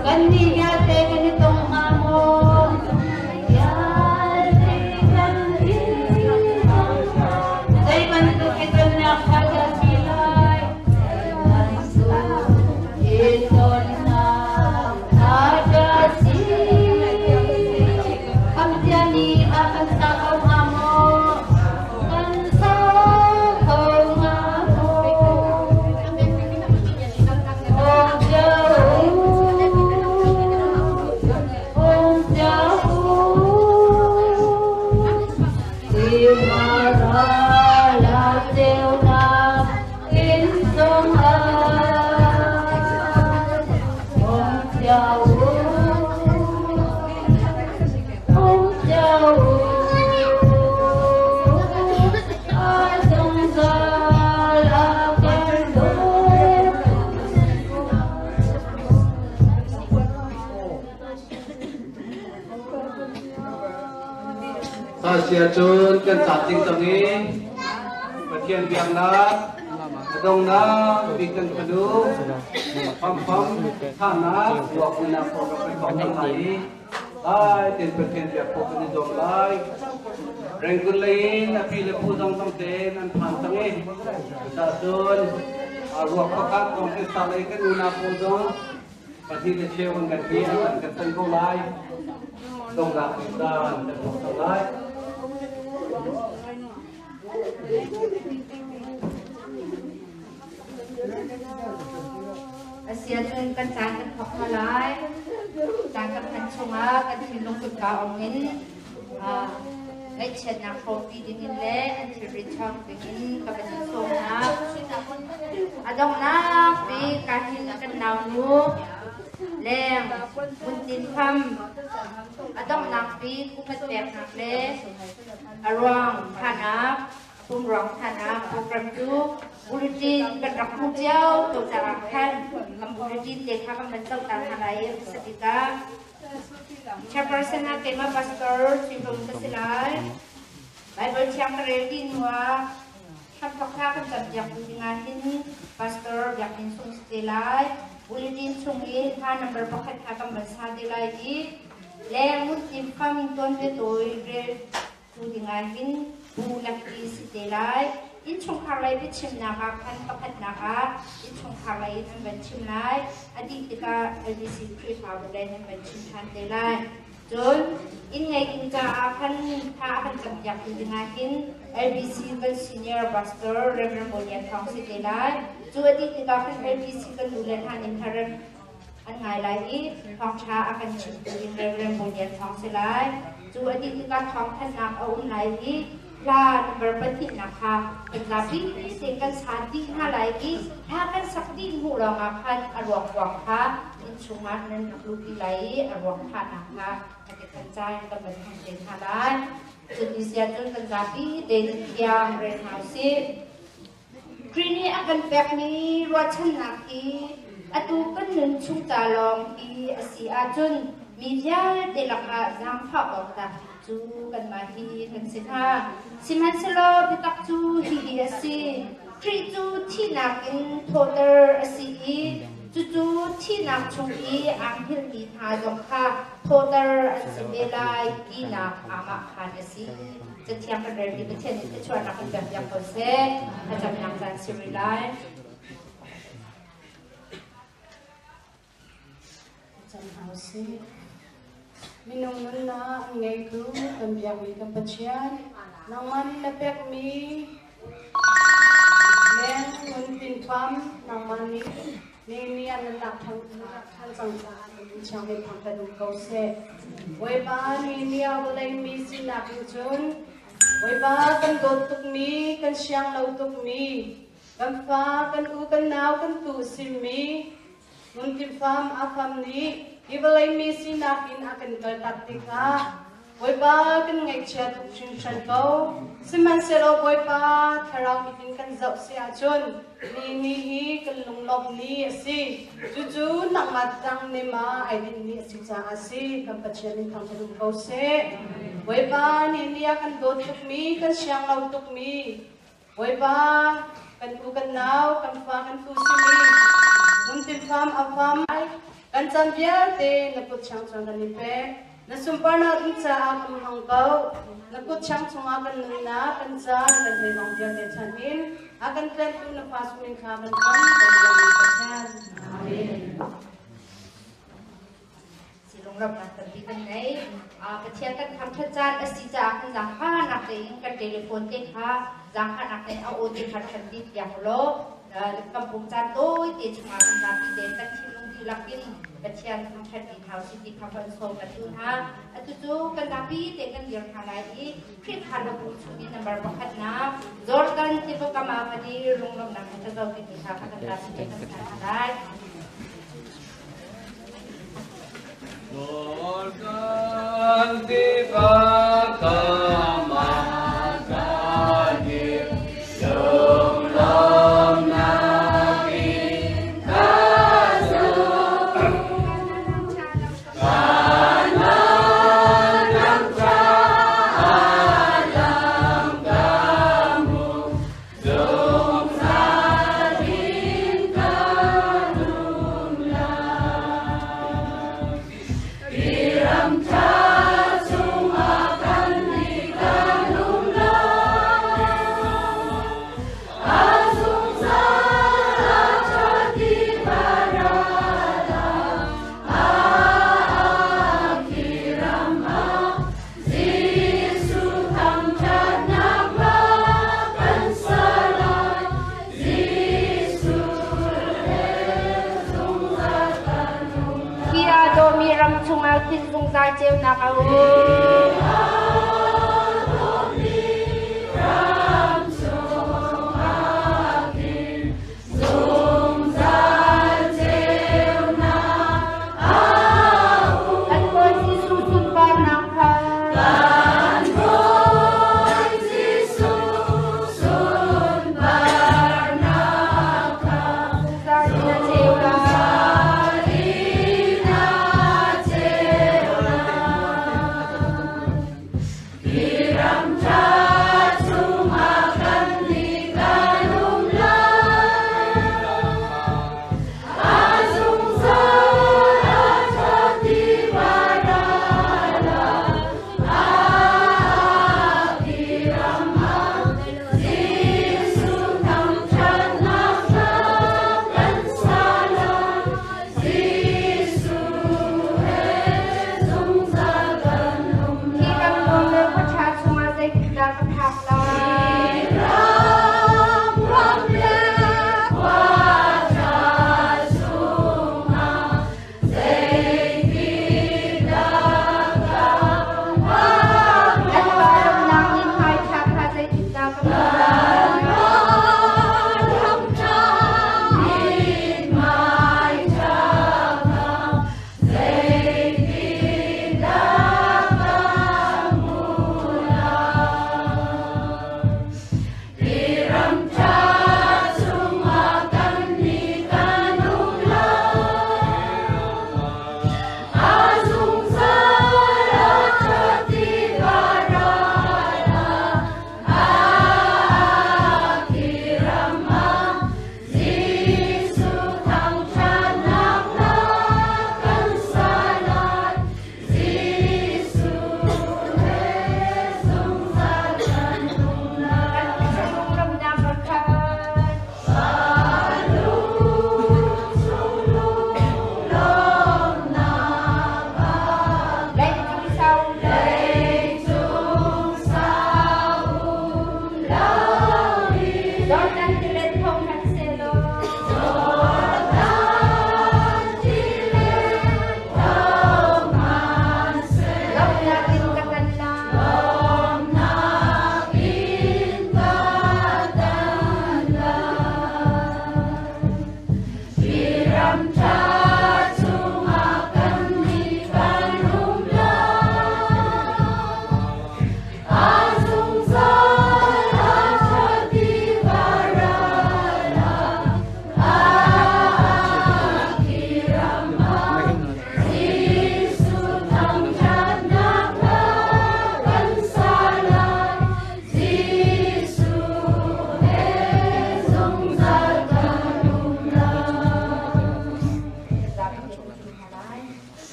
Kannih vialte kan i tong hnga maw? Vialte kan i tong hnga. Zei bantuk i tonnak ṭha dah si lai? I tonnak ṭha dah si? Khamcia nih a kan sa ko hnga maw? Kan sa kho hnga maw? Asia cun kan caak ding cang i Pathian biaknak a dongnak bik kan fanu pam thahnak ruahpunak program kan thawk cang lai i Lai tein Pathian biak khawh kan i zuam lai. Rangoon lei in a pi le pu zong zong tein an phan cang i cucaah cun ruak pakhat kong Krista lei kan unau pawl zong pahnih le cheu an kan ti an kan tan ko lai. Dongnak ni caan kan thawk cang lai. Asiahcun kan caan kan thawk hna lai. Caan kan hman chungah kan thinlung kutka ong in ngaihchiatnak hrawmpi dingin le an thilri chawng dingin ka van in sawm hna. A donghnak bik ka hin kan naunu leng Muntin Pham a donghnak bik upat peknak le a ruang thanak Pumruang thanak program cu bulletin kan rak hmuh cio ko caah khan kan bulletin te kha kan van zoh ta hna lai i a tikah chairperson ah keimah pastor Sui ka si lai. Bible thiang ka rel dih hnu ah hramthok thla kan campiak tu dingah hin pastor Biakinn sung si te lai. Bulletin chung i hla number pakhat kha kan van sa te lai i le ngun fam tuan te tawi rel Cu dingah hin bu lakpi si te lai. Innchungkhar lei biachimnak ah khan pakhatnak ah innchungkhar lei in an van chim lai. A dih tikah LBC Khrihfabu lei in an van chim ṭhan te lai. Cun inn ngeitu caah khan tha a kan campiaktu dingah hin LBC kan senior pastor Reverend Bawi Lian Thawng si te lai. Cu a dih tikah khan LBC kan nu le hna nih Rev. An ngai lai i thawngṭha a kan chimtu ding Reverend Bawi Lian Thawng si lai. Cu a dih tikah thawngthanhnak a um lai i hla number pahnihnak kha kan zapi tein kan sa dih hna lai i hla kan sak dih hnu lawngah khan a ruak kuang kha innchung ah nan rak luhpi lai i a ruak thahnak kha a ti kan ca in kan van hmang te hna lai. Cuti sia cun kan zapi tein thiang rel hna usih. Khrih nih a kan pekmi ruahchannak hi atu kan nun chung ca lawng hi a si ahcun mi vialte lakah zaangfah awk tlak cu kanmah hi kan si hnga. Sihmanhsehlaw biatak cu hihi a si: Khrih cu thihnak in thawhter a si i cucu thihnak chung i aa hngilhmi hna zong kha thawhter an si ve lai tinak aamahkhan a si. Cathiang kan relmi Pathian nih thluachuahnak kan pek piak ko seh. Thlacamnak caan si rih lai. Cam hna usih. Minung nunnak ngeitu kan biakmi kan Pathian, nangmah nih na pekmi leng ngun tin thuam nangmah nih Ni an nan lak ṭhan cang caah nan in chiang men thang kan um ko seh. Bawipa ni ni ah vawlei mi sinak in cun Bawipa kan dawt tukmi, kan siang lo tukmi, kan fa, kan u, kan nau, kan tu simi, nuntim fam a fam nih hi vawlei mi sinak in a kan kaltak tikah Bawipa kan ngaihchia tuk hringhran ko. Sihmanhsehlaw Bawipa thlarau mit in kan zoh si ahcun ni ni hi kan lunglawmh ni a si. Cucu nangmah tang nema ai dinh ni a si caah a si. Kan Pathian in thangṭhat um ko seh. Bawipa ni ni ah kan dawt tukmi, kan siang lo tukmi, Bawipa, kan u kan nau, kan fa kan fu simi. Ngun Pham a fam kan caan vialte na kut chang cung kan i pek. Na sunparnak ding caah kan hmang ko. Na kut chang chungah kan nunnak, kan caan, kan zeizong vialte chan in a kan tlentu na fa sungin kha kan cham kan biakmi Pathian. Amen. Silunglawmhnak tampi kan ngei. Pathian kan thangṭhat caan a si caah kan zaangfahnak tein kan telephone te kha zaangfahnak tein a aw te kha ṭhan dih piak law kampung caan tawi te chungah kan zapi tein kan thinlung dihlak in Pathian thangṭhat dih hna usih ti kha kan sawm kan duh hna. Atu cu kan zapi te kan dir hna lai i Khrihfa bu chung i number pakhatnak Jordan tiva kam ah va dir lunglawmhnak he ka zoh timi kha kan zapi te kan hna lai. Jordan tiva kam ah ka dir lunglawmhnak in ka zoh. Kanaan caah lam ka hmu, zungzal in ka nung lai. Hi ram ṭha chungah kan nih kan um lai. A zungzal a ṭha ti parada, Jesuh thangṭhatnak hla kan sa lai. Jesuh he zungzal kan um lai. Hi aa dawmi ram chungah khin zungzal ceunak a um. Ram chungah khin zungzal ceunak a um. Kan Bawi Jesuh sunparnak kha. Kan Bawi Jesuh sunparnak kha. Zungzal in a ceu lai. Zungzal in a ceu lai.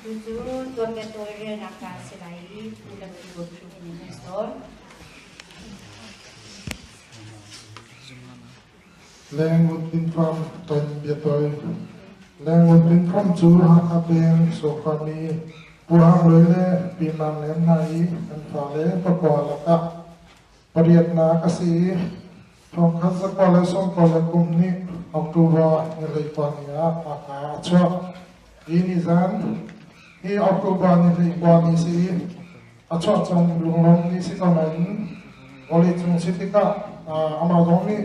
Tu cu tuanbia tawi relnak ca a si lai i Pu Lampi Bawi Khrih in nan sawm. Lengvut Pinfam ton biatawi. Lengvut Pinfam cu Hakha peng Sawkhuami Pu Hang Luai le Pi Mang Nem hna i an fale pakua lakah pariatnak a si i thongkhat zakua le sawmkua le kum nih October ni hleikua ni ah Hakha ah a chuak. Hi nizan hi October ni hleikua ni si i a chuah cang lunglawm ni si ko nain vawleicung si tikah amah zong nih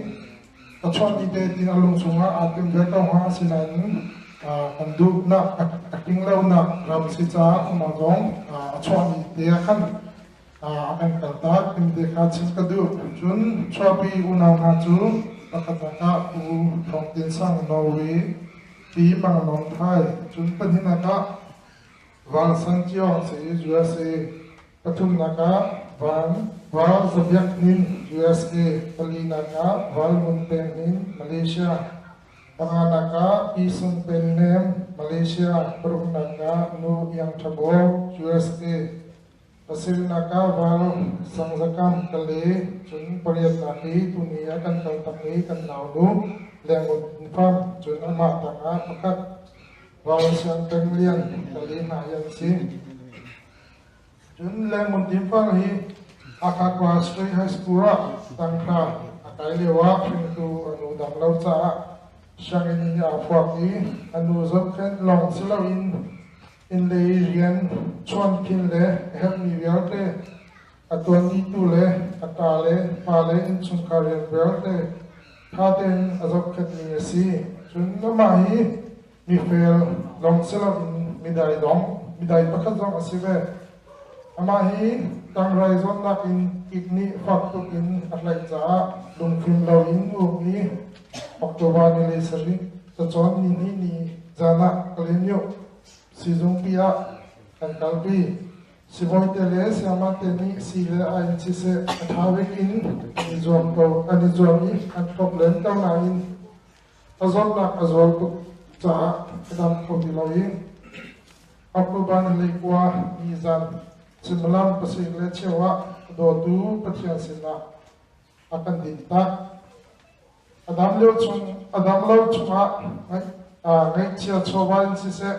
ka chuah ni te tin a lung chungah aa tim ve ko hnga asinain kan duhnak a tling lonak ram si caah amah zong a chuah ni te ah khan a kan kaltak timi te kha chim ka duh. Cun chuahpi unau hna cu pakhatnak ah Pu Thawng Tin Sang Norway, Pi Mang Nawng Thai, cun pahnihnak ah Val San Ciong si USA, pathumnak ah Van Val Za Biak Hnin USA, palinak ah Val Ngun Peng Hnin Malaysia, panganak ah Pi Sung Pen Nem Malaysia, paruknak ah Nu Iang Tha Bo USA, pasarihnak ah Val Sang Za Kam Kale, cun pariatnak hi tuni ah kan kal tak i kan naunu Leng Pham, cun amah tangah pakhat Ralsiang Peng Lian pali hna hi an si. Cun Lengmun Timfang hi Hakha khua State High School ah tanghra a kai lio ah hringtu a nu dam lo caah sianginn in aa phuak i a nu zohkhenh lawng si loin inn lei rian chuankhin le a herhmi vialte a tuan dihtu le a ṭa le fale innchungkhar rian vialte ṭha tein a zohkhenhmi a si. Cun amah hi mifel lawng si loin midai dong, midai pakhat zong a si ve. Amah hi tangrai zawnnak in kik nih fak tuk in a tlaih caah lungfim loin um i October ni le sarih cacawn ni hnih ni zan ah Kalaymyo siizungpi ah kan kalpi. Sibawi te le sayama te nih sii le ai in siseh a ṭha bik in an i zuam ko an i zuam i an thlop len ko nain a zawtnak a zual tuk caah a dam kho ti lo i October ni hleikua ni zan suimilam pasarih le cheu ah a dawtu Pathian sinah a kan din tak. A dam lio chung a dam lo chungah ngaihchia chawva in siseh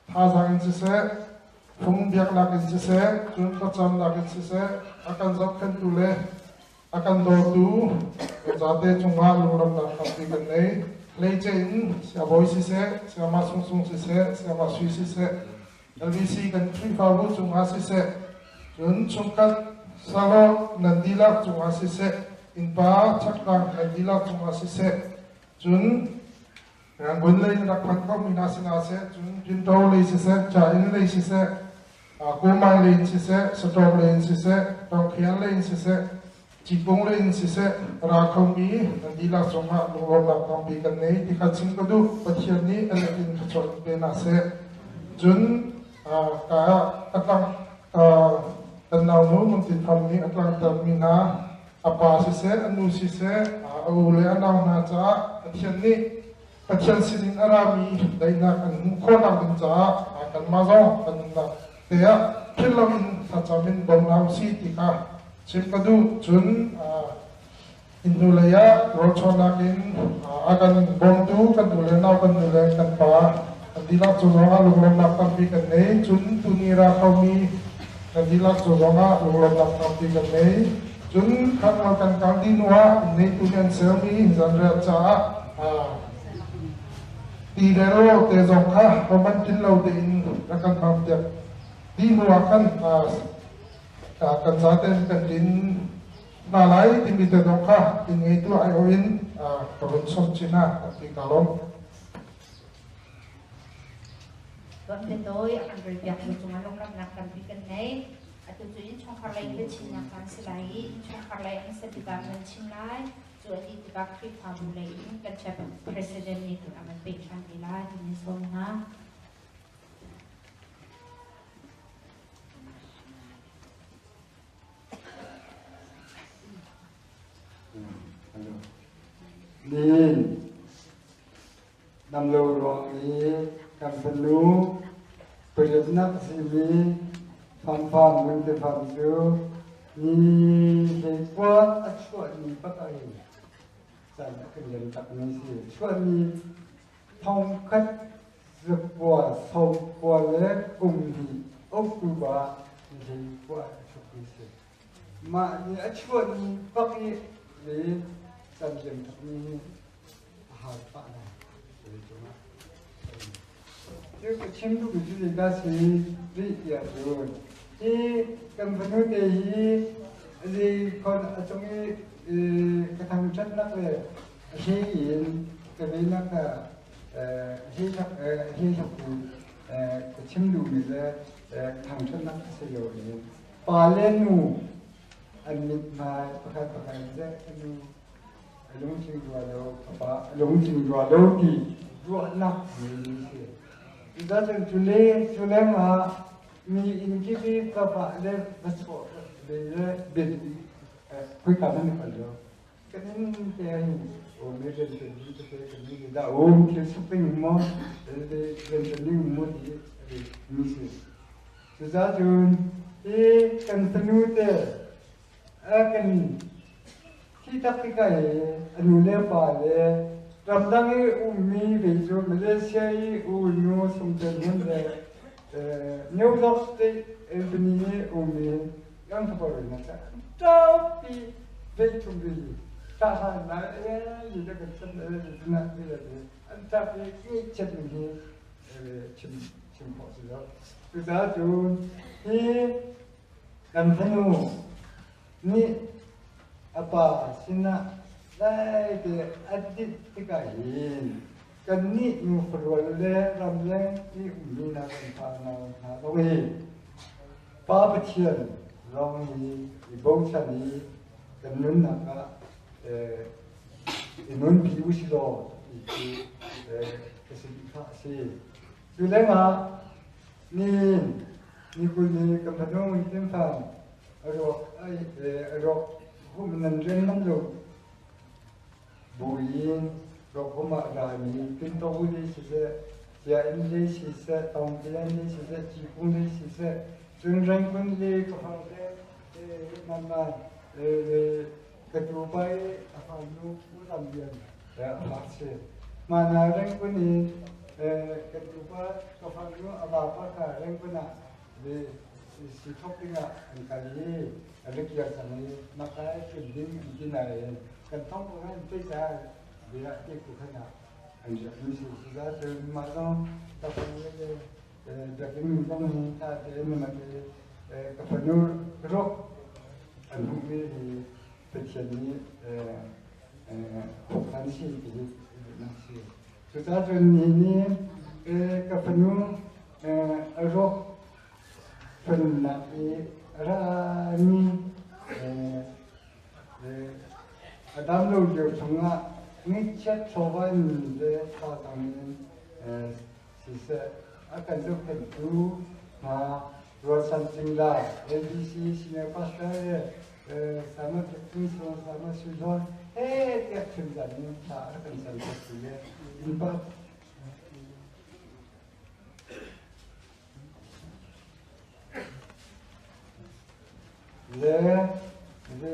thazaang in siseh, phung biaknak in siseh, cun thlacamnak in siseh, a kan zohkhenhtu le a kan dawtu zate cungah lunglawmhnak tampi kan nei. Hleice in siabawi siseh, sayama Sungsung siseh, sayama Sui siseh, LBC kan Khrihfabu cungah siseh, cun chungkhat salo nan dihlak cungah siseh, innpa chaklang nan dihlak cungah siseh, cun Rangoon lei in rak phan khomi hna sinah seh, cun Pinto lei siseh, Cha-inn lei siseh, Kumai lei in siseh, Satawm lei in siseh, Tongkhian lei in siseh, Cikung lei in siseh, ra khomi nan dihlak cungah lunglawmhnak tampi kan nei ti kha chim ka duh. Pathian nih a let in thluachuah in pe hna seh. Cun ka a tlang kan naunu Muntin Pham nih a tlangtermi hna a pa siseh, a nu siseh, a u le a nau hna caah Pathian nih Pathian sinin a rami daihnak an hmuh khawhnak ding caah kanmah zong kan nunnak te ah philh loin thlacam in bawm hna usih ti kha chim ka duh. Cun inn hnulei ah rawlchuannak in a kan bawmtu kan u le nau kan nu le kan pa kan dihlak cu zongah lunglawmhnak tampi kan ngei. Cun tuni ra khomi kan dihlak cu zongah lunglawmhnak tampi kan ngei. Cun khat kan kal dih hnuah inn neitu nih an sermi zanriah caah ti le rawl te zong kha hohmanh tlin lo tein rak kan hmangpiak dih hnuah khan kan zaten kan tlin hna lai timi te zong kha inn ngeitu aiawh in ka vun sawm chin hna ti ka lawm. Tuan Tawi a kan relpiak tu cungah lunglawmhnak tampi kan ngei. Atu cu innchungkhar lei biachimnak caan si lai i innchungkhar lei an si tikah nan chim lai. Cu a dih tikah Khrihfabu lei in kan chef president nih a van peh ṭhan te lai kan in sawm hna. Nin damlo ruang i kan fanu. Pariatnak a simi Famfam Lungte-fam cu ni hleikua a chuah ni bak ah hin caan a kan liam takmi a si. Chuah ni thongkhat zakua sawmkua le kum hnih October ni hleikua a chuakmi a si. Mah ni a chuah ni bak i le caan liam takmi hi a har pah lai. Cu ka chim duhmi cu zeidah si rih tiah cun hi kan fanu te hi zei khon a cung i ka thangṭhatnak le a hlei in ka veinak hi hlak ka chim duhmi le thangṭhatnak a si lo in pa le nu an mithmai pakhat pakhat ze nu a lungtling rua lo pa a lungtling rua lo ti ruahnak mi si. Cucaah cu le cu lengah mi inn kip i ka pa le va chuah le le bian khoika nan kal lo kan in te hin o me ren ten ni te kan ni da om thil suk ding mo ren ten ding mo ti mi si. Cucaah cun hi kan fanu te a kan thi tak tikah hi a nu le pa le ramdang i ummi ve cu Malaysia i unu sungten hun le New York State Albany i ummi kan fapa na ca tampi vei thum ri ta han na e li da kan chan le na le an ta pi ngi chet mi hi chim chim khawh si lo cucaah cun hi kan fanu nih a pa sinah daite a dit tikah hin kannih nu farual le ramleng i ummi hna kan fa nau hna zong hi Pa Pathian lawng hi i bochan i kan nunnak ah i nunpi u si law ti cu ka si kha a si. Cu lengah ni ni kul ni kan fanu tinfang a ruak a ruak hum nan rian man lo buin ruak hum ah rami tinto li siseh cia in li siseh tong pian li siseh cikung li siseh cun rengkun li ka fang te nan man ka tu pai a fang nu u lam bian a si mana rengkun i ka tu pa ka fang nu a va pa kha rengkun ah si thok dingah an kal i a rikiar cang i makai tlun ding an ti nain kan thong ko an te ca bia te ku khan ah an riak mi si si za cun mah zong ka fanu le biakinn zong hi tha te ma te ka fanu ro an hmuh mi hi Pathian nih khukhan si ti na si. Cucaah cun ni ni ka fanu a rawk fannak i rami a dam lo lio chungah ngikchiat chawva in le thazaang in siseh a kan zohkhenhtu hna Rualchan Cingla, ABC Senior Pastor le Sama Biakinn Sung Sama Sui Hlawn he tiah chunzan in thla a kan cam piak le innpa le le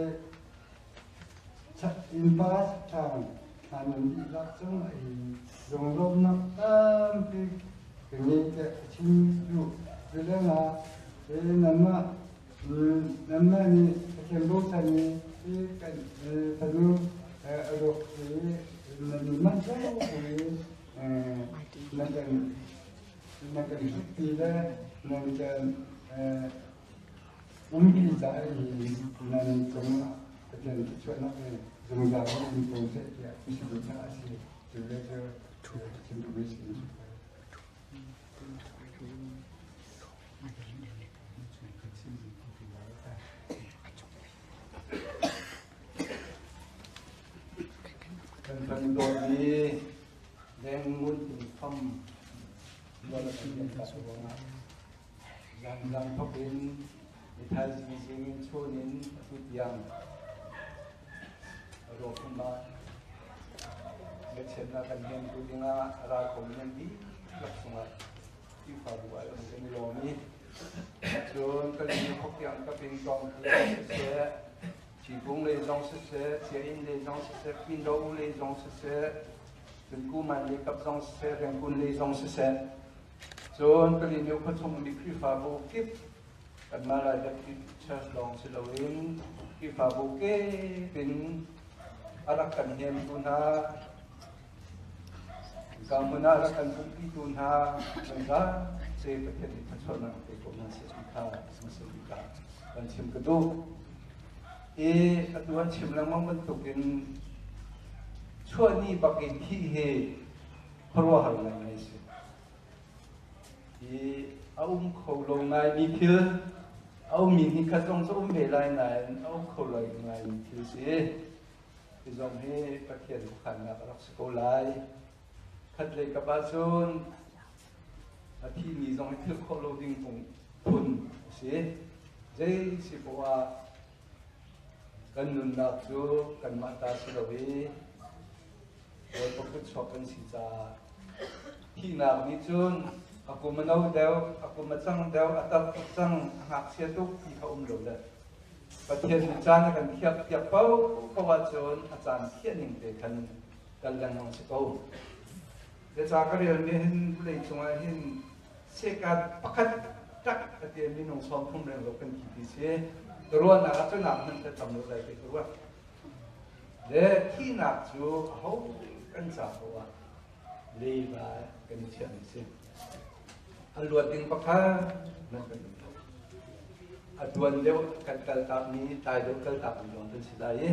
innpa ṭhang hna nan dihlak cung i lunglawmhnak tampi ka ngei tiah ka chim duh. Cu lengah nanmah nanmah nih Pathian bochan i hi kan fanu a ruak hi nan manh cio i nan kan nan kan hrukpi le nan kan umpi caah hi nan cungah Pathian thluachuahnak hi zungzal in um ko seh tiah saduhthah a si. Cu le cu chim duhmi si. Kan kan dawtmi leng ngun in fam wala kan ta ruangah zangzang thok in nithai zing in chun in atu tiang rawkhuma ngaihchiatnak kan hnemtu dingah ral kho nan dihlak cungah Khrihfa Khrihfabu ai um kan i lawm i cun kan i khok tiang ka ping tong siseh, Cikung lei zong siseh, Chiainn lei zong siseh, Pindo lei zong siseh, cun Kuman lei kap zong siseh, Rengkun lei zong siseh, cun Kalinyuh khuachung mi Khrihfabu kip kanmah Lai Baptist Church lawng si loin Khrihfabu kip in a rak kan hnemtu hna, ka hmun ah rak kan pumpitu hna nan za te Pathian nih thluachuahnak pe ko hna seh ti kha hmasa bik ah kan chim ka duh. I atu an chim lengmang bantukin chuahni bak in thih hi khuaruahhar ngaingai si. Hi a um kho lo ngaimi thil, a ummi hnih khat zong cu um ve lai nain a um kho lo ngaimi thil si. Hi zong hi Pathian khuakhannak a rak si ko lai. Khat lei kap ahcun a thimi zong hi thil khawh lo ding phun a si. Zei si poah ah kan nunnak cu kanmah ta si lo i Bawipa kut chuak kan si caah thihnak nih cun a kum a no deuh, a kum a cang deuh, a tar tuk cang, a ngakchia tuk ti kha um lo le Pathian nih caan a kan khiak piak paohpaoh ahcun a caan khiah ning te khan kal lengmang si ko. Biaca ka relmi hin vawlei cungah hin sekat pakhat tak a ti minung 30 reng lo kan thi ti si. Ka ruahnak ah cu nak hmanh ka tam lo lai ti ka ruah. Le thihnak cu aho kan ca paoh ah leiba kan i chiahmi si. A luat ding pakhat nan kan um lo. A tuan deuh kan kaltakmi, tlai deuh kaltakmi lawng kan si lai i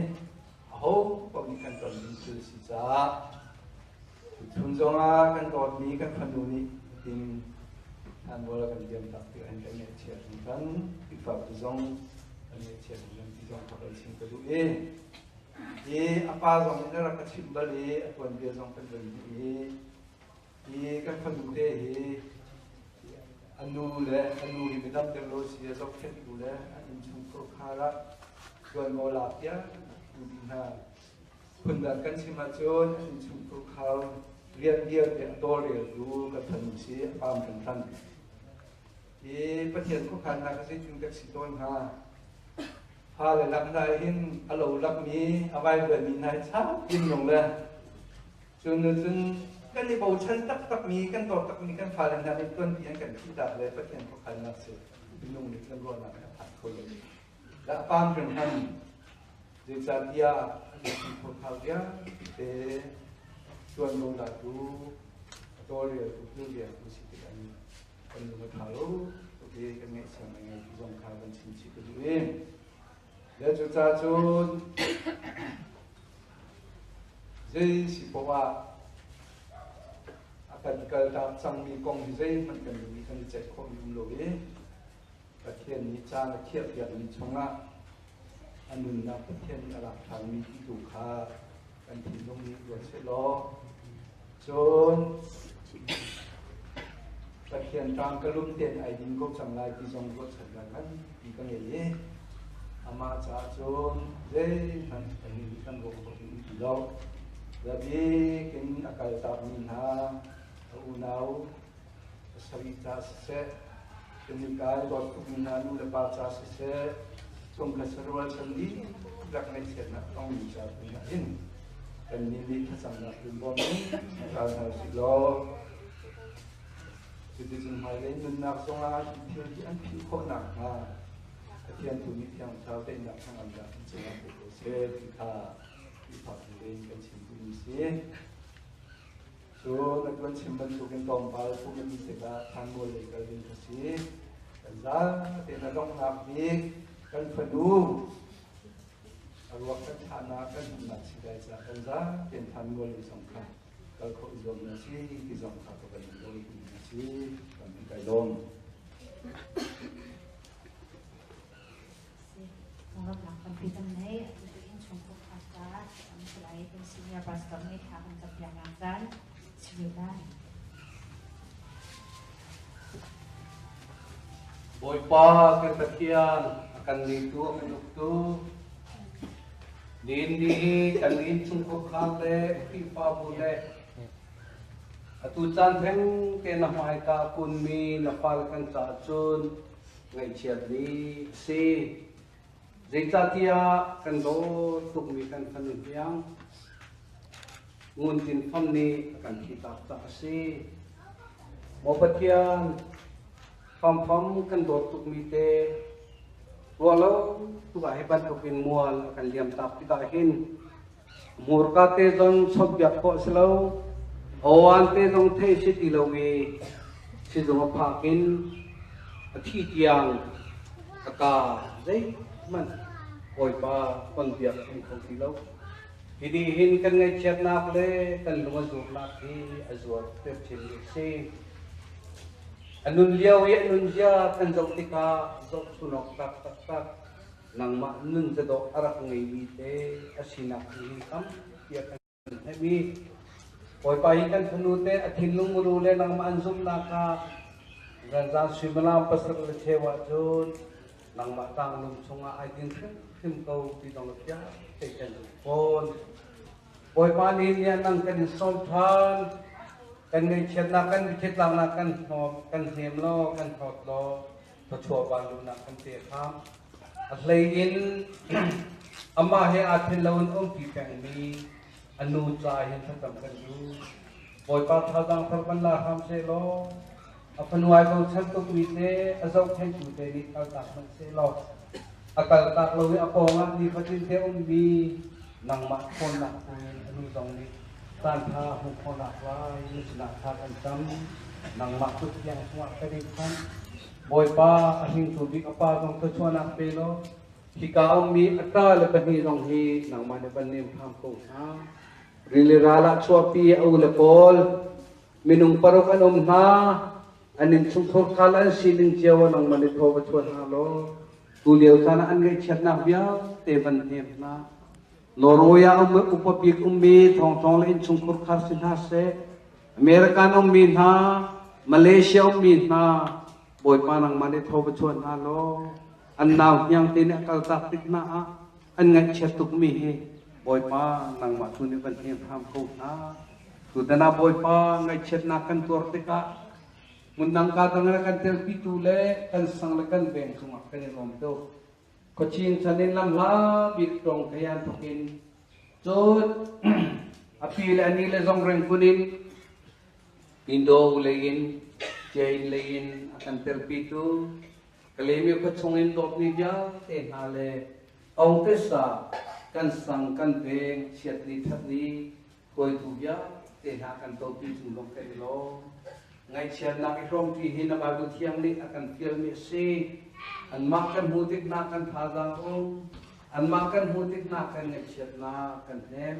aho paoh nih kan ton ding thil si caah chun zongah kan dawtmi kan fanu nih tin thanbual kan diam tak ti an kan ngaihchia hringhran Khrihfabu zong kan ngaihchia hringhran ti zong kan chim ka duh i i a pa zong nih na rak ka chimh bal i a tuanbia zong kan van duh i hi kan fanu te hi a nu le a nu hi midang deuh lo si a zohkhenhtu le an innchung khar ah tuanvo lak tiang tu dih hna. Phundang kan chim ahcun an innchungkhar rian vialte a tawlreltu kan fanu si a pam hringhran. Hi Pathian khuakhannak a zeitin kan si tawn hnga? Fale lak hna hin a lo lakmi, a vaivuanmi hna hi chak in nung le cun cun kan i bochan taktakmi, kan dawt takmi kan fale hna nih tuanpi an kan thihtak le Pathian khuakhannak si minung nih kan ruahnak a phan kho lo. Le a pam hringhran. Zeicahtiah an innchungkhar vialte ṭuanvo latu, a tawlreltu, kilvengtu si tik an kan lung a ṭha lo tuk i kan ngaihchia ngaingai ti zong kha kan chim chih ka duh i le cucaah cun zei si paoh ah a kan kaltak cangmi kong hi zeihmanh kan lung i kan i ceih khawhmi um lo i Pathian nih caan a khiahpiakmi chungah a nunnak Pathian nih a lak ṭhanmi ti tu kha kan thinlung nih ruat sehlaw cun Pathian ṭang ka lum tein ai din ko cang lai ti zong ruahchannak nganpi ka ngei i amah caah cun zeihmanh kan nih kan ruah khawh ding ti lo. Zabik in a kaltakmi hna a unau pasarih ca siseh, kan i dawt tukmi hna nu le pa ca siseh, chungkhat sarual chan dihlak ngaihchiatnak tongmi ca tu ah hin kannih nih thlacamnak in bawm in ral hna usih law cuticun hmailei nunnak zongah hi thil hi an philh khawh nakhnga Pathian tu nih Thiang Thlarau teinak hnangamnak in cungah pe ko seh ti kha Khrihfa in kan chim duhmi si. Cun a tuan chim bantukin tlawmpal pum a dih tikah thlanmual lei kal ding ka si. Kan zatein a donghnak bik kan fanu a ruak kan thlahnak kan hmuhnak si lai caah kan zatein thlanmual lei zong kha kal khawh i zuam na si ti zong kha ka van in dawi na si. Kan in kai lawm. Rawlnak tampi kan nei. Atu cu innchungkhar pastor kan si lai. Kan senior pastor nih thla kan campiaknak caan si ve lai. Bawipa kan Pathian, a kan ngeitu, a kan uktu, nihin ni hi kan innchungkhar le Khrihfabu le Atu caan theng te na hmaika kunmi na fale kan caah cun ngaihchiat ni a si. Zeicahtiah kan dawt tukmi kan fanu hniang Ngun Tin Fam nih a kan thihtak caah a si. Maw Pathian, famfam kan dawt tukmi te ruah lo tuk ah hi bantukin mual a kan liamtak tikah hin Hmurka te zong chawnhbiak khawh a si lo. Awan te zong theih si ti lo i sizung a phak in a thi tiang a ka zeihmanh Bawipa tonbiak um kho ti lo. Hi ni hin kan ngaihchiatnak le kan lung a zurnak hi a zual ter chinmi a si. A nun lio i a nunzia kan zoh tikah zohchunawk tlak taktak nangmah nun cadawh a rak ngeimi te a sinak hi tampi a kan hnemh i Bawipa hi kan fanu te a thinlung muru le nangmah an zumhnak kha zanzan suimilam pasarih le cheu ahcun nangmah tlanglung chungah ai din hrimhrim ko ti zong fiang te kan zumh fawn. Bawipa nih ni ah nang kan in sawm ṭhan kan ngaihchiatnak kan mithitlaknak kan hnawm kan hnem law kan hlawt law thluachuah vanluhnak kan pe hram. A hlei in amah he aa then lo in umpi pengmi a nu ca hin thlacam kan duh. Bawipa thazaang thar kan la hram seh law a fanu ai bochan tukmi te a zohkhenhtu te nih kaltak hmanh seh law a kaltak lo i a pawngah nifatin te ummi nangmah ṭhawnnak tuin a nu zong nih caanṭha hmuh khawhnak lai na sinah thla kan cam. Nangmah kut thiang chungah kan in chanh. Bawipa a hringtu bik a pa zong thluachuahnak pe law hika ummi a ṭa le pahnih zong hi nangmah nih van nem hram ko hna. Rili ral ah chuahpi a u le pawl minung paruk an um hna. An innchungkhur khal an sining cio ah nangmah nih thaw va chuah hna law tu lio caan ah an ngaihchiatnak vialte van hnem hna. Norway ah um upa bik ummi thawngthawng le innchungkhur khar si hna seh. American ummi hna, Malaysia ummi hna, Bawipa nangmah nih thaw va chuah hna law an nau hniang te nih a kaltak tik hna ah an ngaihchiat tukmi hi Bawipa nangmah tu nih van hnem hram ko hna. Tutan ah Bawipa ngaihchiatnak kan tuar tikah hmundang ka dang in kan telpitu le kan sang le kan veng cungah kan i lawm tuk. Khuachin chan in lamhla bik tong khayan thok in cun a pi le a ni le zong reng kun in Indo lei in Jain lei in a kan telpitu Kalemi khua chung in dawtmi vialte hna le Ongtesa kan sang kan veng chiatni thatni hruaitu vialte hna kan topi cung zong kan i lawm. Ngaihchiatnak i hrawmṭi hi na Bible thiang nih a kan fialmi a si. Anmah kan hmuh tik hna kan thazaang um. Anmah kan hmuh tik hna kan ngaihchiatnak kan hnem.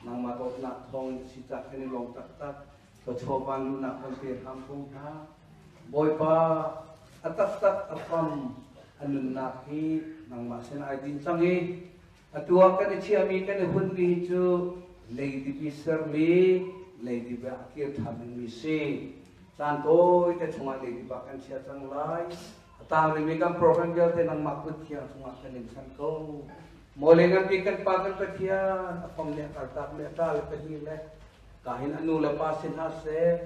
Nangmah dawtnak thawng in si cah kan i lawm taktak. Thluachuah vanlunak kan pe hram ko hna. Bawipa a taktak a fam a nunnak hi nangmah sin ai din cang i Atu ah kan i chiahmi kan i hunmi hi cu leidip i sermi leidip ah a kir ṭhan dingmi si. Caan tawite chungah leidip ah kan chia cang lai. A tang rihmi kan program vialte nangmah kut thiang chungah kan in chan ko. Mawle nganpi kan pa kan Pathian a fam le a kaltak le a ṭa le pahnih le kahin a nu le pa si hna seh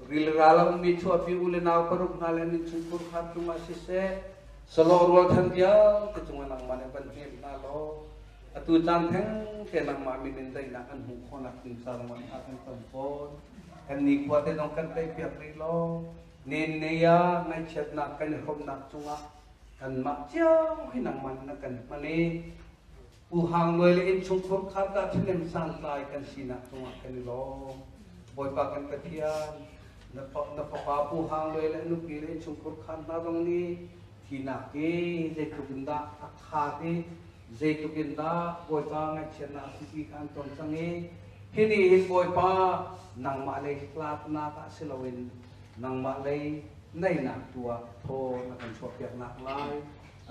rilral a ummi chuahpi u le nau paruk hna le an innchungkhur kha cungah siseh sawlawh rualchan vialte cungah nangmah nih van hnem hna law atu caan theng te nangmah min in daihnak an hmuh khawhnak ding ca zongah tha kan ton fawn kan nikhua te zong kan teipiak rih law nen nei ah ngaihchiatnak kan i hrawmnak cungah kanmah cio hi nangmah na kan hman i Pu Hang Luai le innchungkhur kha ta ṭhahnem santlai kan sinak cungah kan i lawm. Bawipa kan Pathian, na fapa Pu Hang Luai le a nupi le innchungkhur kha hna zong nih thinak hi zeitluk in dah a khaat i zeitluk in dah Bawipa ngaihchiatnak a si ti kha an ton cang i hi ni hin Bawipa nangmah lei hlatnak ah si loin nangmah lei naihnak tu ah thaw na kan chuahpiaknak lai.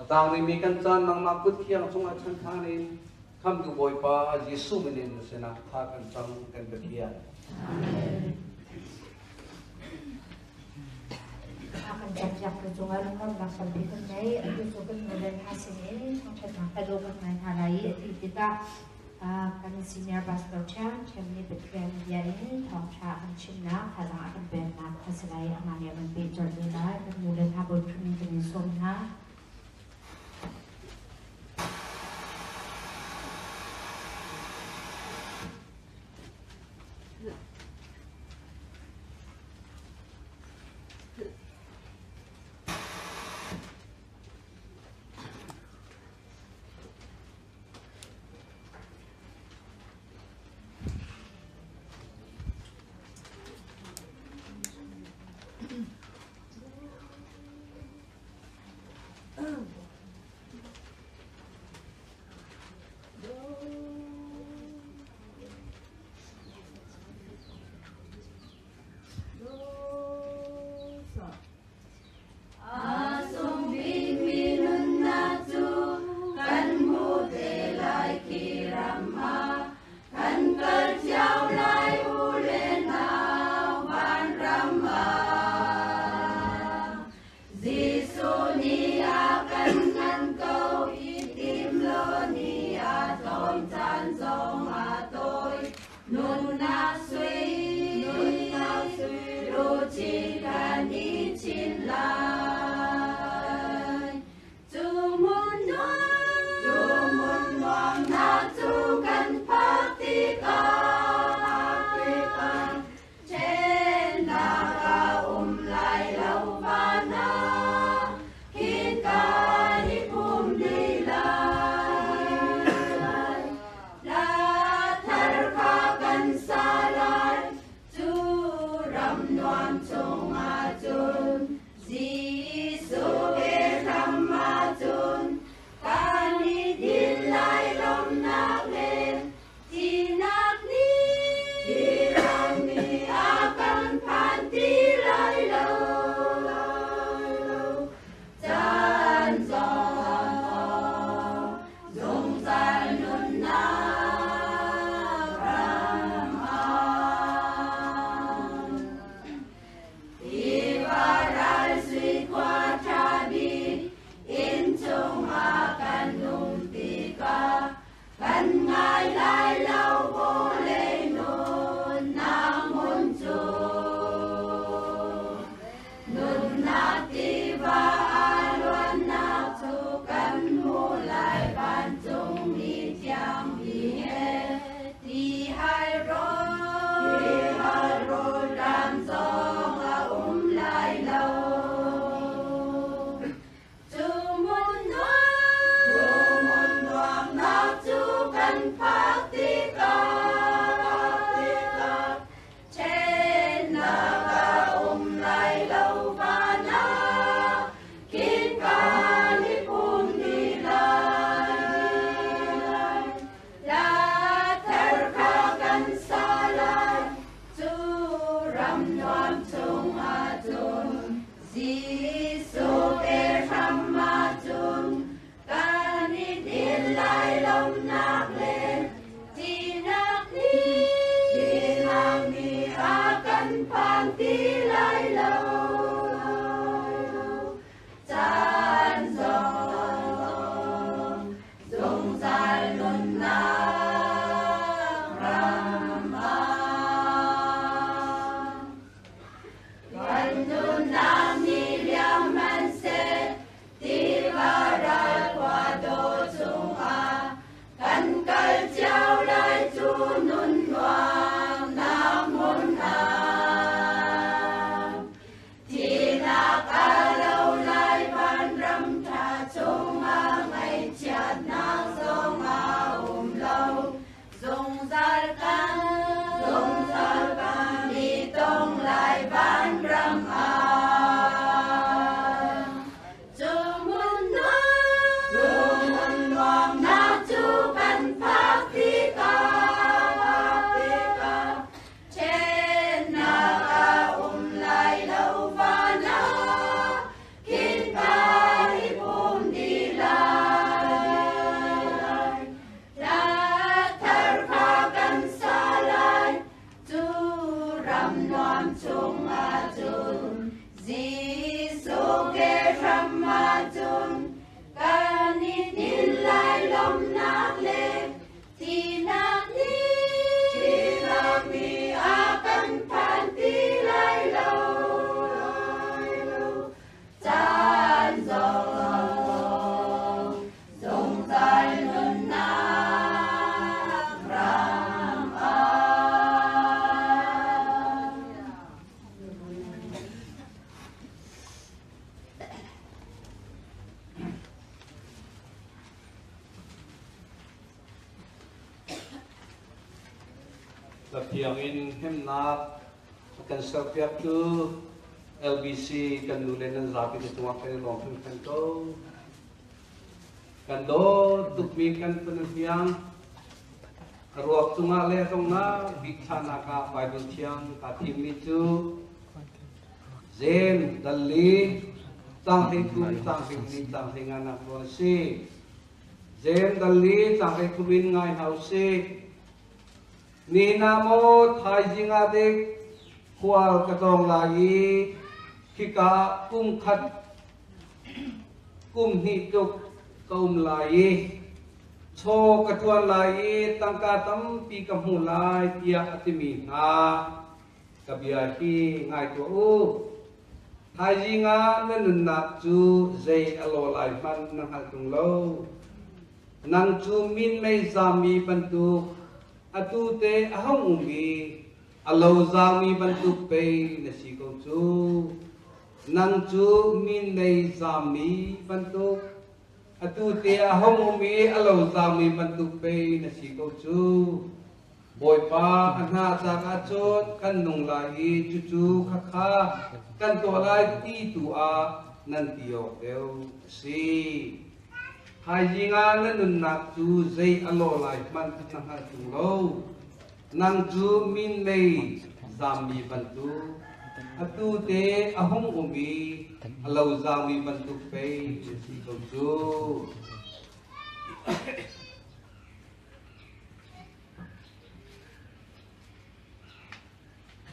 A tang rihmi kan caan nangmah kut thiang cungah chan ṭhan in Khamhtu Bawipa Jesuh min in na sinah tha kan cam kan Pathian. Amen. A kan cawnpiaktu cungah lunglawmhnak tampi kan ngei. Atu cu kan nu le hna sinin thangṭhatnak ka daw kan ngai hna lai i a ti tikah. Kan senior pastor ṭhiamṭhiam nih Pathian bia in thawngṭha a kan chimnak, thazaang a kan peknak kha si lai. Amah nih a kan peh colh ve lai. Kan nu le hna Bawi Khrih min kan in sawm hna. Pathiang in hnemnak a kan serpiaktu LBC kan nu le nan zapi te cungah kan i lawm hringhran ko. Kan dawt tukmi kan fanu hniang a ruak cungah le a donghnak bik thlahnak ah Bible thiang kaa thimmi cu Zen, Dalli, Tanghlei thum, tanghlei li, tanghlei nga nak rual a si. Zen, Dalli, tanghlei thum in ngai hna usih. Nihin ah maw thaizing ah dek khual ka tlawng lai i khika ah kum khat kum hnih tluk ka um lai i chaw ka ṭuan lai i tangka tampi ka hmu lai tiah a timi hna ka bia hi ngai tuah u. Thaizing ah na nunnak cu zei a law lai hmanh na hngal ṭung lo. Nang cu minmei zaammi bantuk atu te a hung um i a lo zaangmi bantuk pei na si ko cu. Nang cu minmei zaammi bantuk atu te a hung um i a lo zaangmi bantuk pei na si ko cu. Bawipa a hna cak ahcun kan nung lai i cucu khakha kan tuah lai ti tu ah nan ti awk deuh a si. Thaizing ah na nunnak cu zei a lawh lai hmanh na hngal ṭung lo. Nang cu minmei zaammi bantuk, atu te a hung um i a lo zaangmi bantuk pei na si ko cu.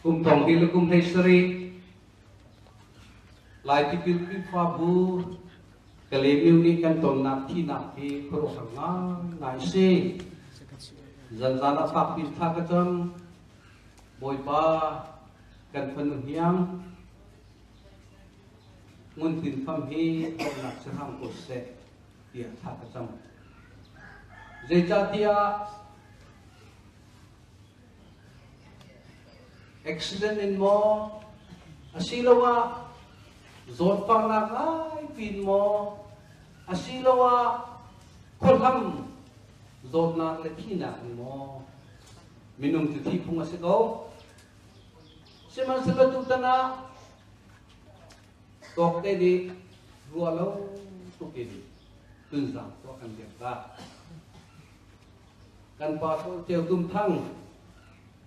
Kum thong hnih le kum 17 Lai tipil Khrihfabu Kalaymyo nih kan tonnak thihnak hi khuaruahhar ngaingai a si. Zanzan ah fakpi thla ka cam. Bawipa kan fanu hniang Ngun Tin Fam hi dawtnak si hram ko seh tiah thla ka cam. Zeicahtiah accident in maw asiloah zawtfahnak ngaipi in maw asiloah khuahlam zawtnak le thihnak in maw minung cu thih phung a si ko. Sihmanhsehlaw tutan ah tawkte nih ruah lo tuk in tunzang tuah kan biak ta. Kan pa Ceu Tum Thang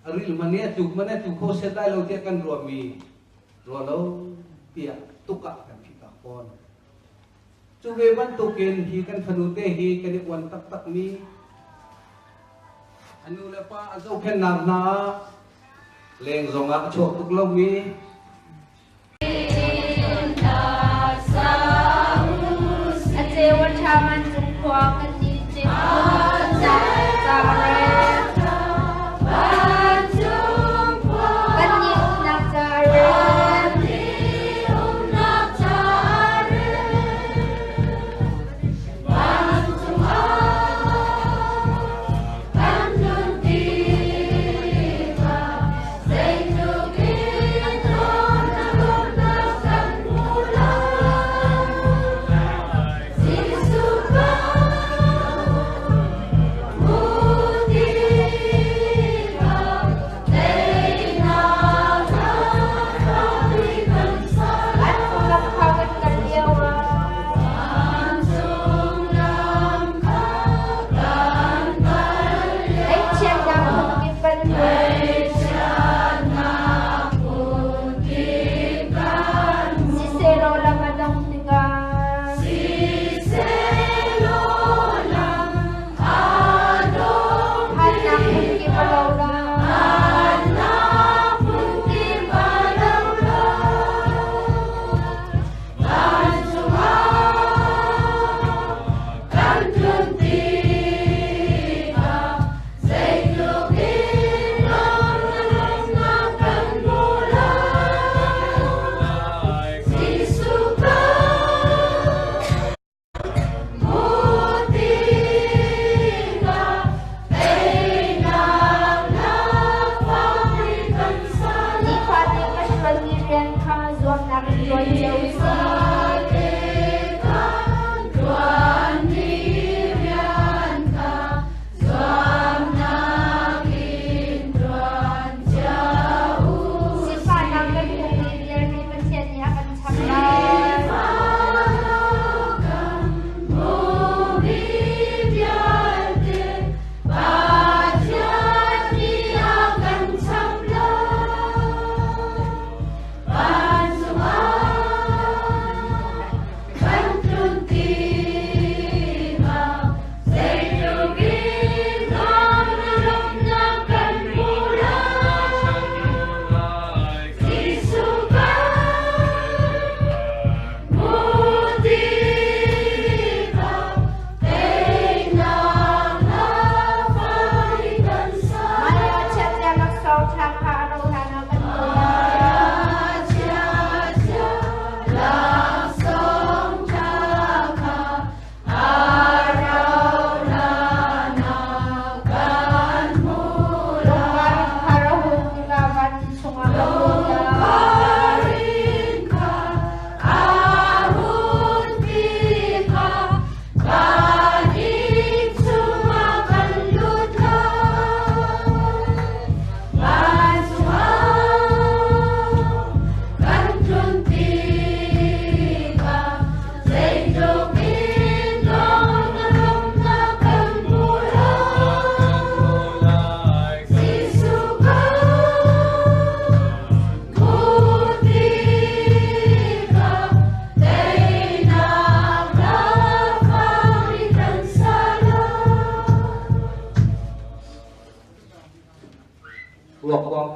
a ril man i a tluk man a tlu kho set lai lo tiah kan ruahmi ruah lo tiah tuk ah kan phih tak fawn. Cu ve bantukin hi kan fanu te hi kan i uan taktakmi a nu le pa a zohkhenhnak hna ah leng zongah a chuak tuk lomi A ceu a ṭha man cung khua kan ni ceu ca ca rel. Kan ni umnak ca rel. Kan nun ti zeitluk in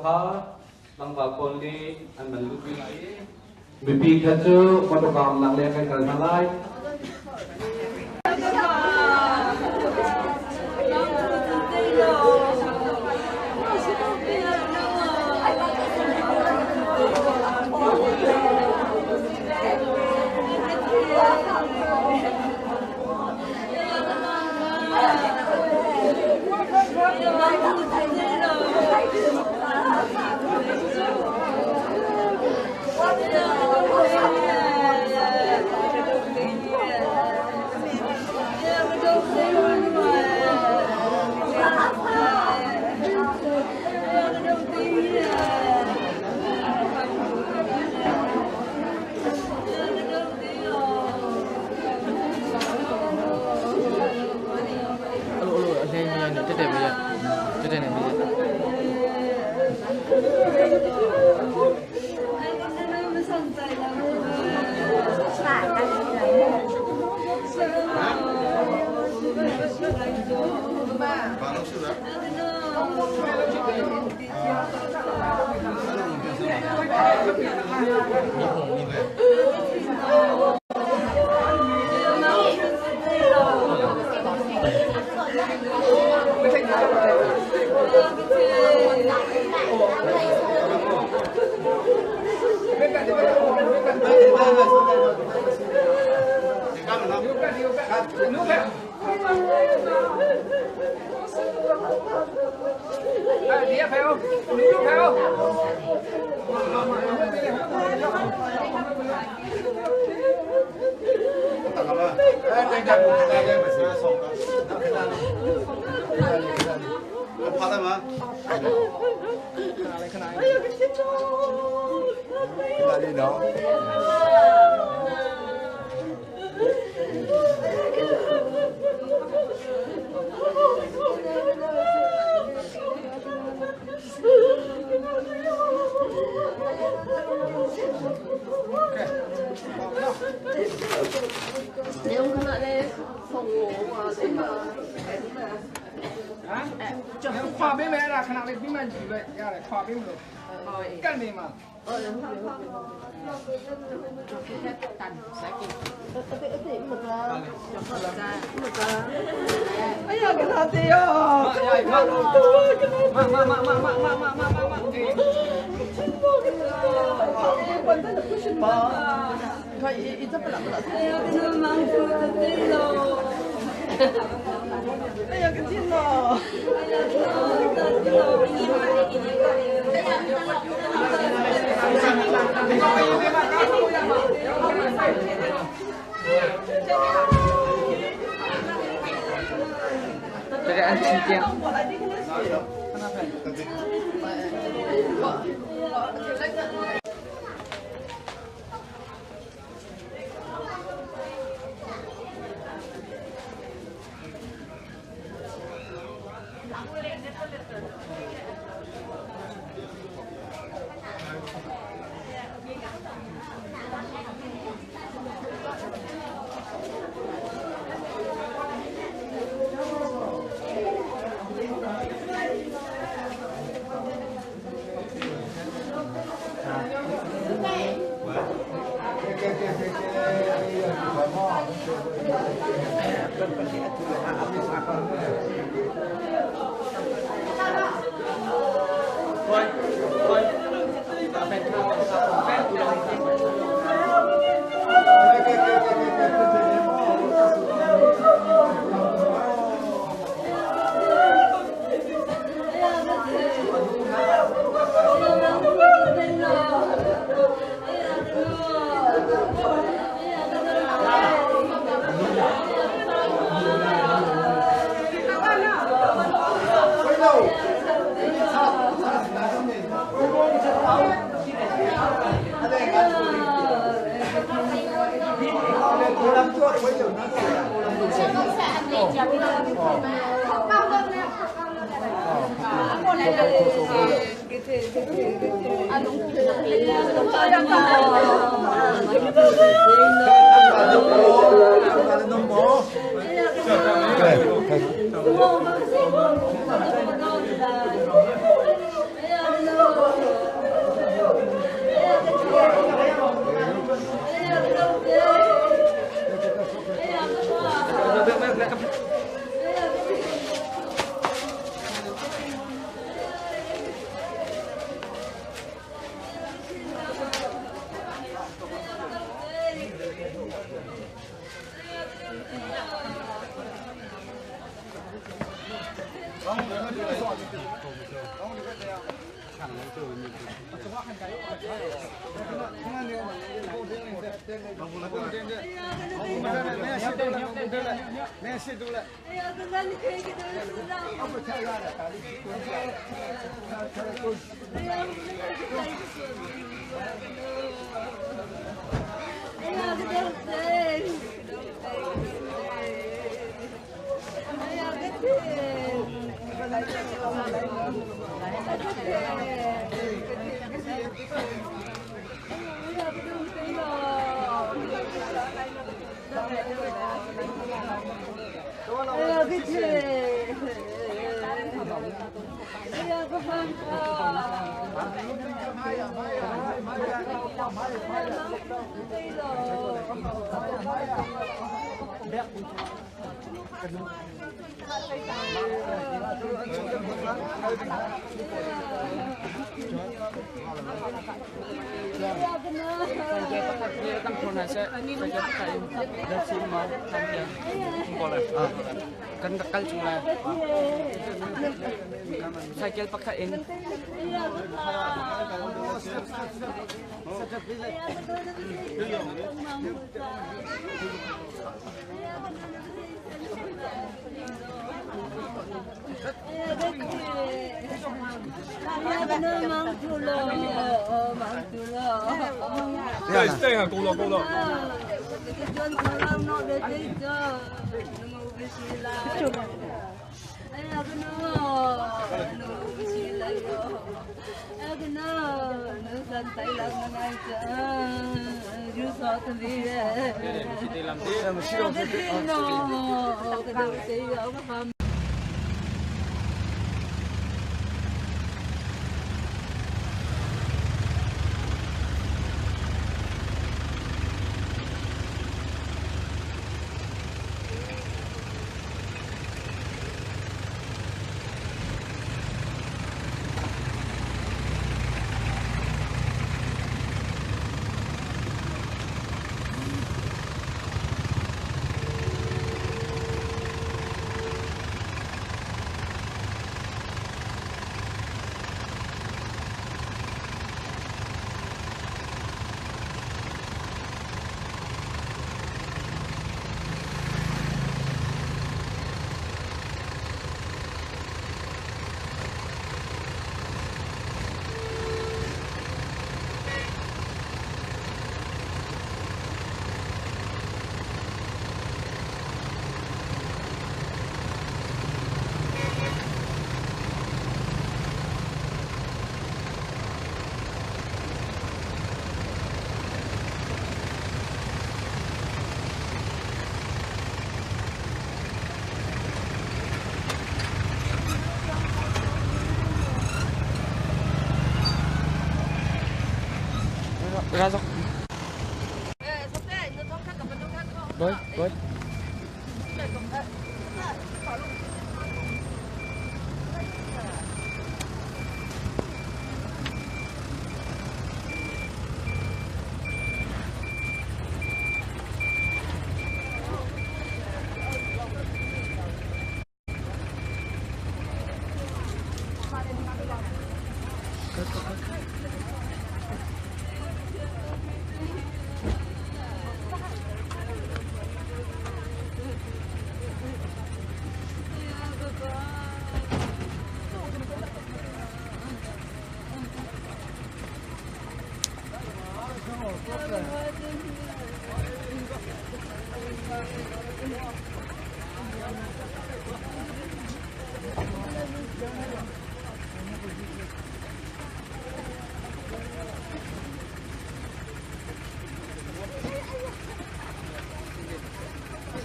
kha tlangval pawl nih an van luhpi lai i mipi kha cu motor umnak leng kan kal hna lai. Kan rak kal chung lai. Cycle pakhat in. 对对啊，够了够了。 Ra dok. Boy, boy.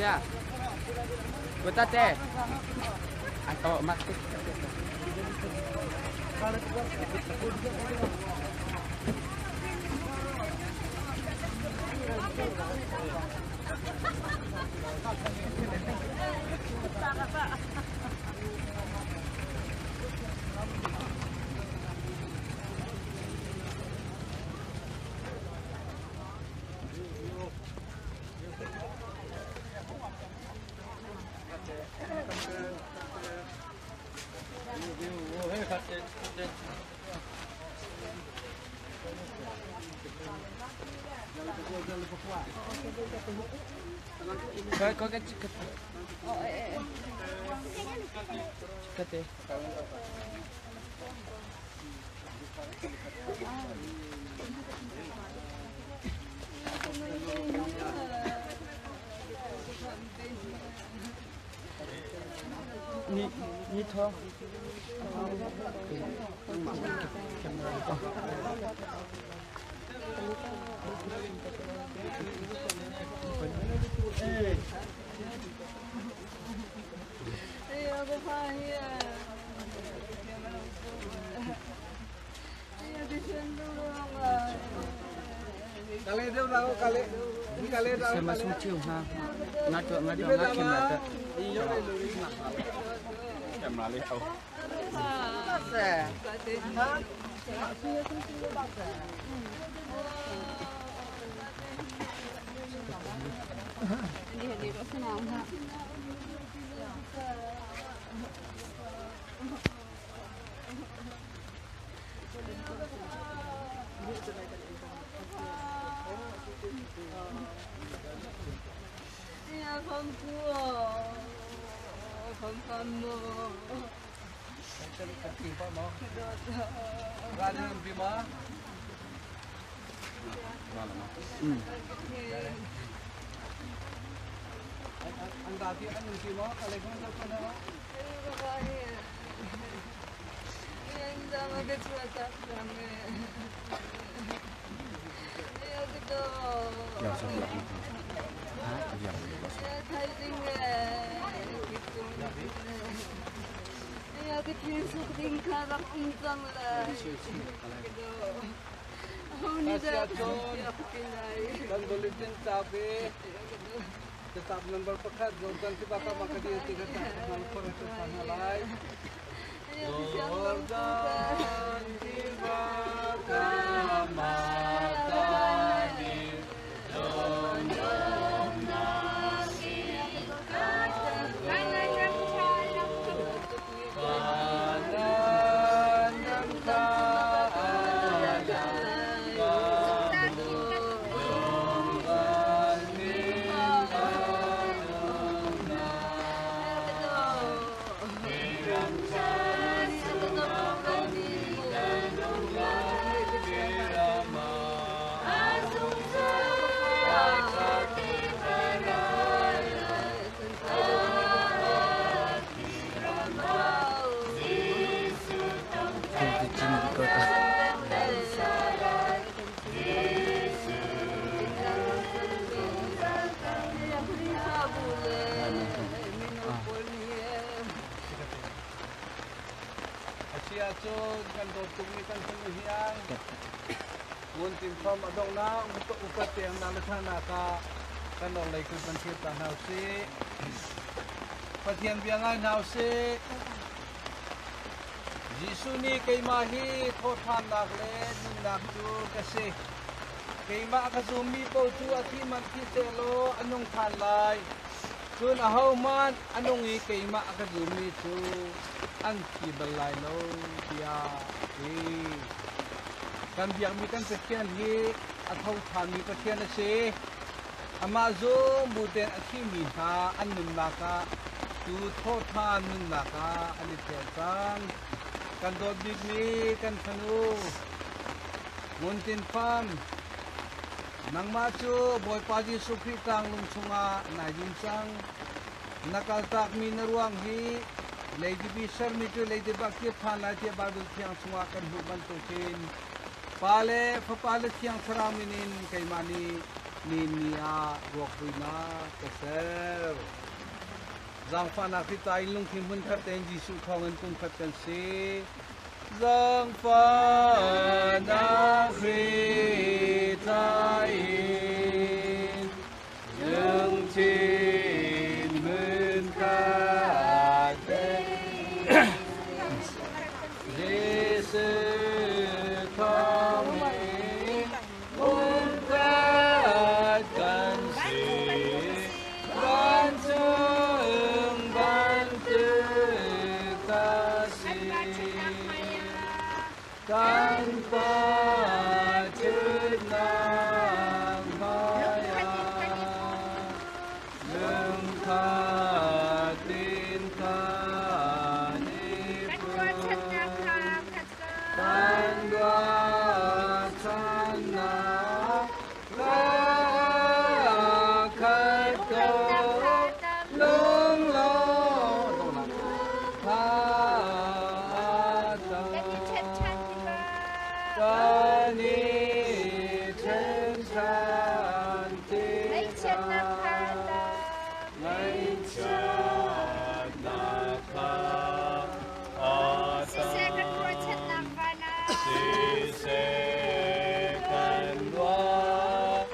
Siya. Buta te. Ato mati. Kau kau kan cekat. Cekat eh. Ni ni thong. Sama sung chiu ha. Nga tu nga tu nga camera ta. Camera le au. Kan bulletin cabe tetap nomor pekat Jordan tiba ka makadi tiga tak por itu sana lai Jordan tiba ka makadi Asia chun kan do tung ni kan sung hiang ngun tin phom adong na upa upa tiang na la thana ka kan dong lei kun pan thiat ta nau si Pathian bia ngai nau si Jesuh nih keimah hi thawhthannak le nunnak cu ka si. Keimah ka zummi paoh cu a thi man thi sehlaw a nung ṭhan lai. Cun ahohmanh a nung i keimah a ka zummi cu an thi bal lai lo, tiah a ti. Kan biakmi kan Pathian hi a tho ṭhanmi Pathian a si. Amah zum bu tein a thimi hna an nunnak ah cu thawhṭhan nunnak ah an i tel cang. Kan dawt bikmi kan fanu Ngun Tin Pham, nangmah cu Bawipa Jesuh Khrih tlanglung chungah nai din cang. Na kaltakmi na ruang hi leidipi sermi cu leidip ah kir ṭhan lai tiah Baibal Thiang chungah kan hmuh bantukin Pa le Fapa le Thiang Thlarau min in keimah nih ni ni ah ruakvuinak ka ser. Zaangfahnak hritlai in lungthin hmunkhat tein Jesuh thawngin pumkhat kan si. Zaangfahnak hritlai in lungthin hmunkhat tein Jesuh thawngin pumkhat kan si. Vancung bantuk ka si. Kan Pa ṭhutnak. Lungkhatin kan i Kan ruahchannak kha khat ko. Kan ruahchannak kha khat ko. Lunglawmhnak kha a tam. Lunglawmhnak kha a tam. Kan i ṭhen ṭhan tikah. Kan i ṭhen ṭhan Ngaihchiatnak kha a tikah. tam. Ngaihchiatnak kha a Siseh kan tam. ruahchannak van ah. Siseh kan ruahchannak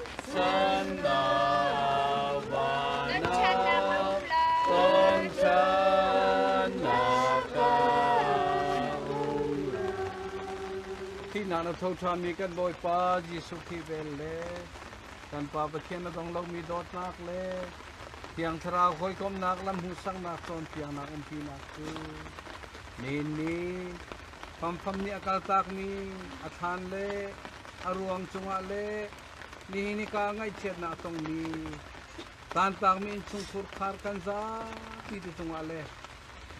van Donṭhannak a ah um lai. Donṭhannak a um lai. Thihnak na tho ṭhanmi kan Bawipa Jesuh Khrih vel le kan Pa Pathian a dong lomi dawtnak le Thiang Thlarau hawikomhnak lam hmuhsaknak cawnpiaknak umpinak cu nihin ni famfam nih a kaltakmi a thlan le a ruang cungah le nihin hika ngaihchiatnak a tongmi tantakmi innchungkhur khar kan zapi te cungah le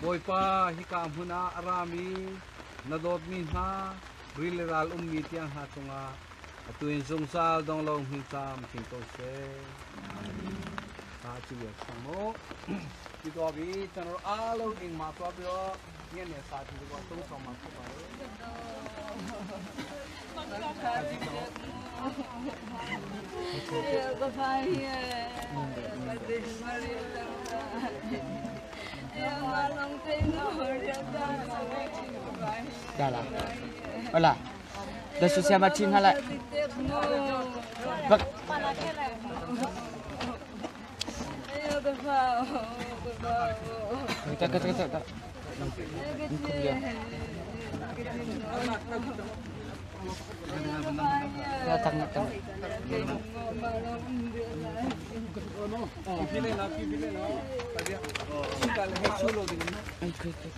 Bawipa hika hmun ah a rami na dawtmi hna ril le ral ummi tiang hna cungah atu in zungzal dong lo hmin caamcin ko seh. Ta chu ya sang mo. Ti to bi chan ro a lo ding ma to bi o ngen ne sa ti ko tung song ma ko ba ro. Dah lah. Hola. Dah susah macin halai. Bak. Tak tak tak tak. Ya tak nak tak. Ai kai kai.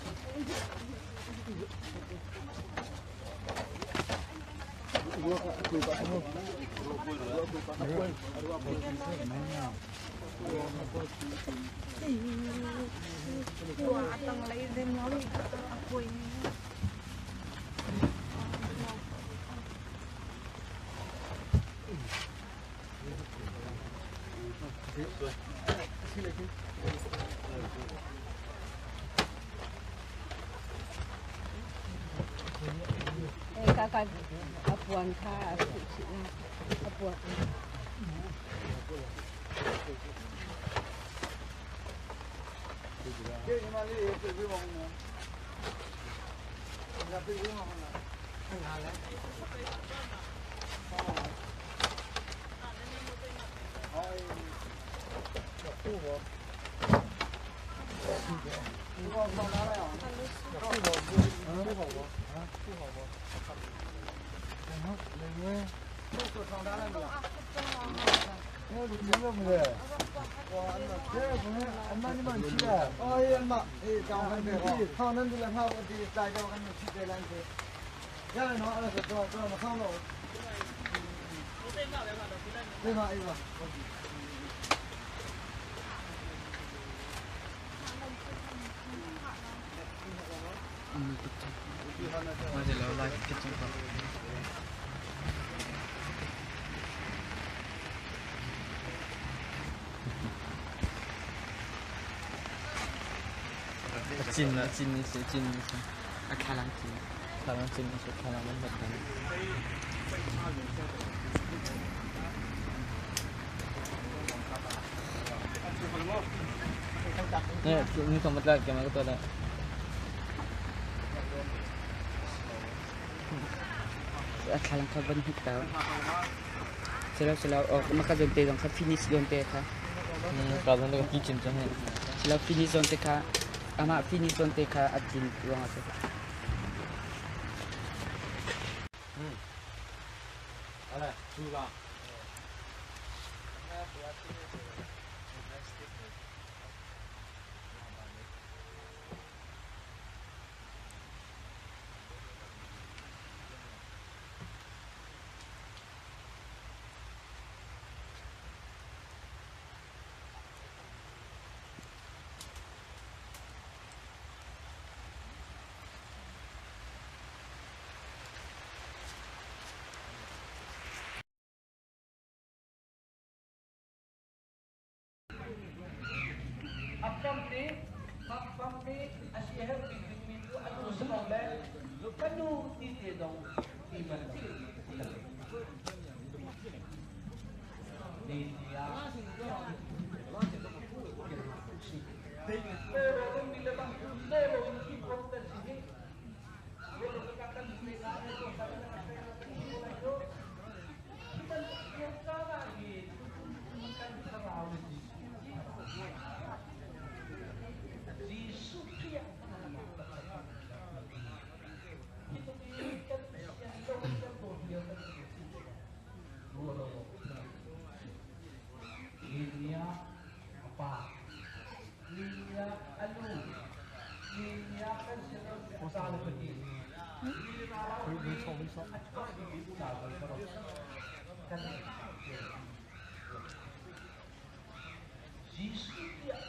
Masih lo live kitchen pa. 进了，进一些，进一些。啊，开朗进，开朗进一些，开朗稳稳的。เนี่ยนี่สมมติแล้วแกมาก็ตัวละ Thlalang kha van hik tau. Selaw selaw ok maka zonte dong kha finish zonte kha. Ka zon ka kitchen chang he. Selaw finish zonte kha ama finish zonte kha achin ruang ase. 来，注意吧。Pam nih Pam Pam nih a siaherh bik dingmi cu a nu si ko le ka nu ti te zong ti man ni tiah Jesuh Khrih ah hi tluk i kan sian lo kan dawt lio kan si Linia a pa, Linia a nu, Linia kan sin a le pahnih. Jesuh tiah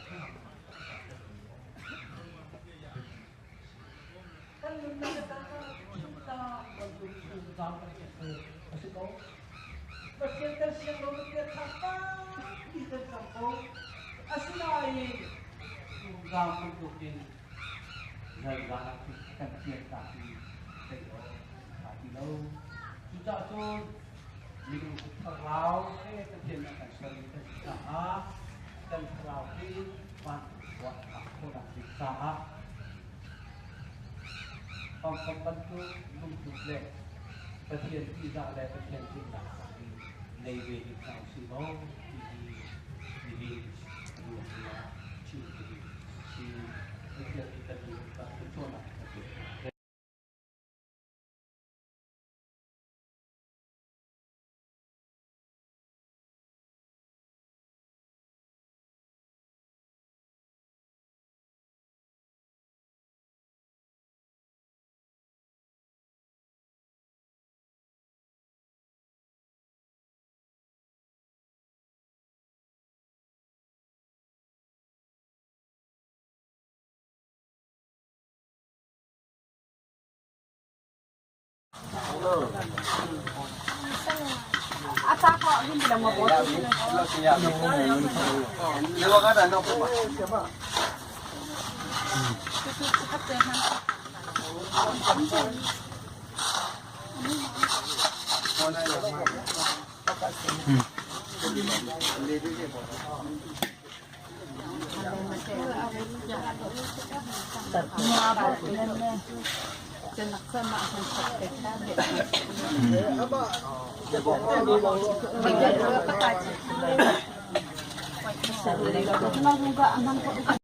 kan nunnak a bantuk chungzam kan si a si ko. Pathian kan siang lo Pathian tampi kan cang ko. Asinain chungzam bantukin zeizah kan pian ta ti thei lo tha ti lo. Cucaah cun minung cu thlarau he Pathian a kan sermi kan si caah kan thlarau hi van ruah khawhnak ding caah Pangpang bantuk lungput le Pathian ṭihzah le Pathian ṭihnak hi nei ve ding hna usih law ti hi nihin ruang ah chim ka duh si. Pathian nih kan duh kan cawnnak kan pek hna.